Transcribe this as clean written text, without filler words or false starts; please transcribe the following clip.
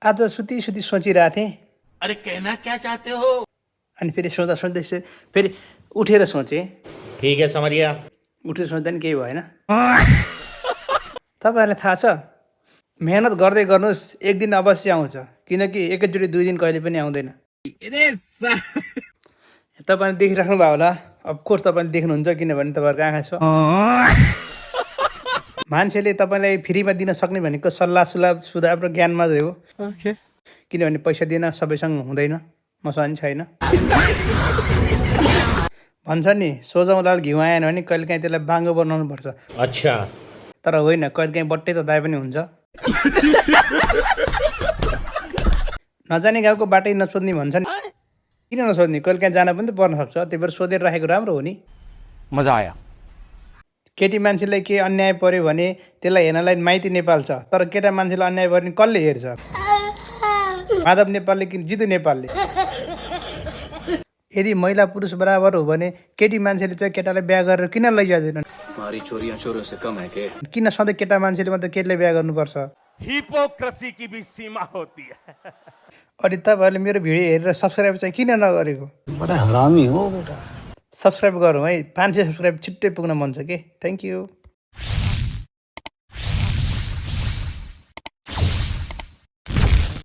आज सुती सुती सोचिरहेको थिएँ अरे कहना क्या चाहते हो? अनि फेरि सोच्दा सोच्दै फेरि उठेर सोचेँ ठीक है समरिया। उठेर सोच्दा नि केही भएन तपाईँहरूलाई थाहा छ मेहनत गर्दै गर्नुहोस् एक दिन अवश्य आउँछ किनकि एकैचोटि 2 दिन कहिले पनि आउँदैन तपाईँले देखिराख्नु भयो होला अफकोर्स तपाईँले देख्नुहुन्छ किनभने तपाईँहरूको आँखा छ मान्छेले तपाईँलाई फ्रीमा दिन सक्ने भनेको सल्लाह सुझाव र ज्ञान मात्रै हो किनभने पैसा दिन सबैसँग हुँदैन मसँग नि छैन भन्छ नि सोझौँलाल घिउ आएन भने कहिलेकाहीँ त्यसलाई बाङ्गो बनाउनु पर्छ अच्छा। तर होइन कहिलेकाहीँ बट्टै त दाइ पनि हुन्छ नजाने गाउँको बाटै नसोध्ने भन्छ नि किन नसोध्ने कहिलेकाहीँ जान पनि त पर्न सक्छ त्यही भएर सोधेर राखेको राम्रो हो नि मजा आया। केटी मान्छेलाई के अन्याय पर्यो भने त्यसलाई हेर्नलाई माइती नेपाल छ तर केटा मान्छेलाई अन्याय पर्यो भने कसले हेर्छ माधव नेपालले कि जितु नेपालले यदि महिला पुरुष बराबर हो भने केटी मान्छेले चाहिँ केटालाई बिहा गरेर किन लैजाँदैनन् किन सधैँ केटा मान्छेले मात्रै केटीलाई बिहा गर्नुपर्छ हिपोक्रेसी की भी सीमा होती है। अनि तपाईँहरूले मेरो भिडियो हेरेर सब्सक्राइब चाहिँ किन नगरेको बडा हरामी हो बेटा। सब्सक्राइब गरौँ है 500 सब्सक्राइब छिट्टै पुग्न मन छ कि थ्याङ्क यू।